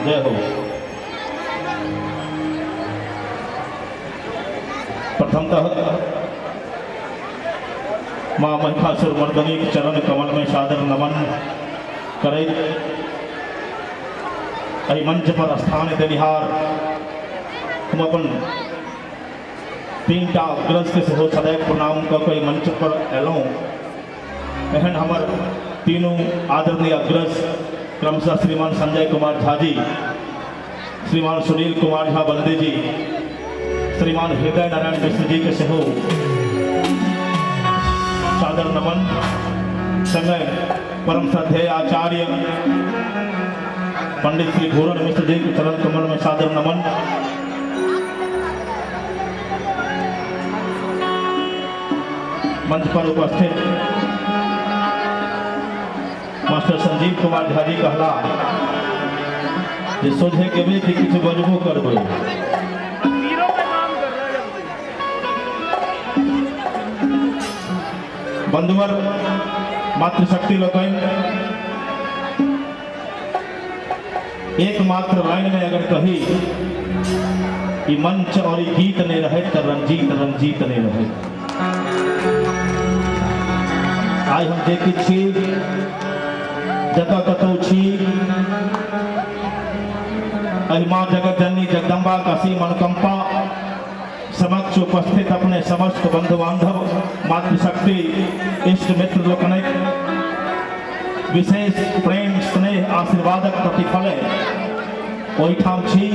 जय हो। प्रथमतः माँ महिषासुर मर्दनी के चरण कमल में सादर नमन करैत एहि मंच पर स्थान देनिहार हम अपन तीन टा अग्रज के सेहो सदैव प्रणाम कऽ के एहि मंच पर अयलहुँ। एहन हमर तीनू आदरणीय अग्रज क्रमशः श्रीमान संजय कुमार झा जी, श्रीमान सुनील कुमार झा बंदे जी, श्रीमान हृदय नारायण मिश्र जी के सेहो सादर नमन। संगे परम श्रद्धेय आचार्य पंडित श्री घूरन मिश्र जी के चरण कमल में सादर नमन। मंच पर उपस्थित मास्टर संजीव कुमार झा जी कहला जे सोझे गेबे कि किछु बजबो करबै। बंधुवर मातृशक्ति लोकनि, एकमात्र लाइन में अगर कही ई मंच और ई गीत नहीं रहे तो रंजीत रंजीत नहीं रहे। आइ हम जे किछु छी, जतऽ कतौ छी, एहि माँ जगत जननी जगदम्बा काशी मनकम्पा समक्ष उपस्थित अपने समस्त बंधु बांधव मातृशक्ति इष्ट मित्र लोकनिक विशेष प्रेम स्नेह आशीर्वादक प्रतिफल ओहिठाम छी।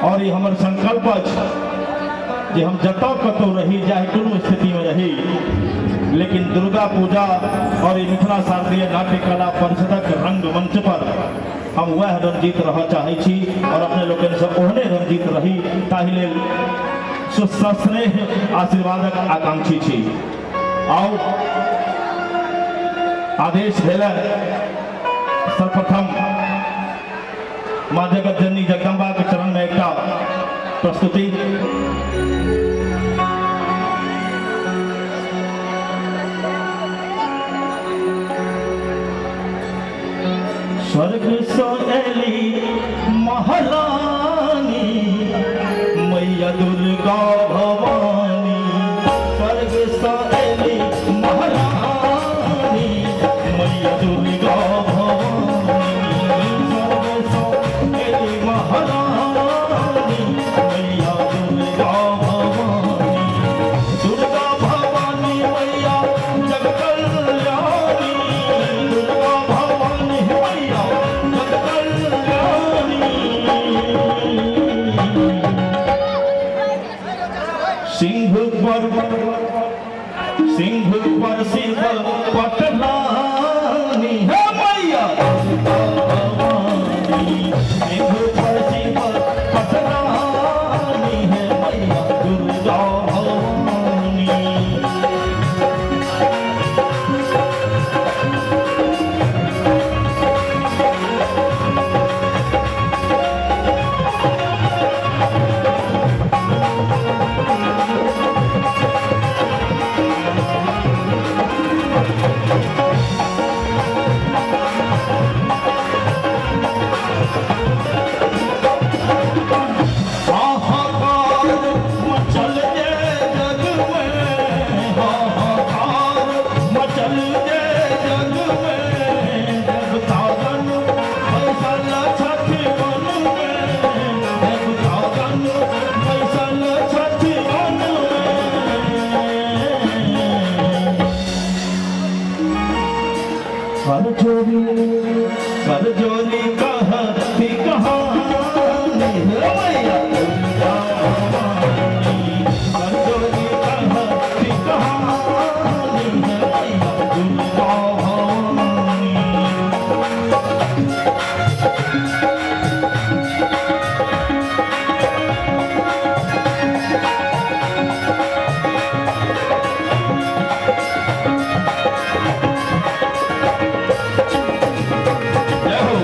और ई हमर संकल्प अछि जे हम जतऽ कतौ रही, चाहे कोनो स्थिति में रही, लेकिन दुर्गा पूजा और ई मिथिला शास्त्रीय नाट्य कला परिषदक रंग मंच पर हम वह रंजीत रह चाहै छी और अपने लोकनि से ओहने रंजीत रही, ताहि लेल सुस्नेह आशीर्वादक आकांक्षी छी। आउ आदेश भेल सर्वप्रथम माँ जगत जननी जगदम्बा के चरण में एकटा प्रस्तुति। स्वर्ग से एली महारानी मैया दुर्गा भवानी, स्वर्ग से एली महारानी मैया दुर्गा भवानी, स्वर्ग से एली महारानी मैया दुर्गा भवानी, दुर्गा भवानी मैया जग कल्याणी, दुर्गा भवानी मैया जग कल्याणी। सिंह पर शिव पटरानी है मैया भवानी, सिंह पर शिव पटरानी है मैया दुर्गा भवानी। हाहाकार मचल जाए जग में, हाहाकार मचल जाए जग में, देवतागण बैसल छथि वन में, देवतागण बैसल छथि वन में। कर जोरी कहती कहानी है मैया दुर्गा भवानी, कर जोरी कहती कहानी है मैया दुर्गा भवानी। जय हो।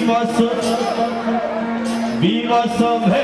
विवश विवश भेल।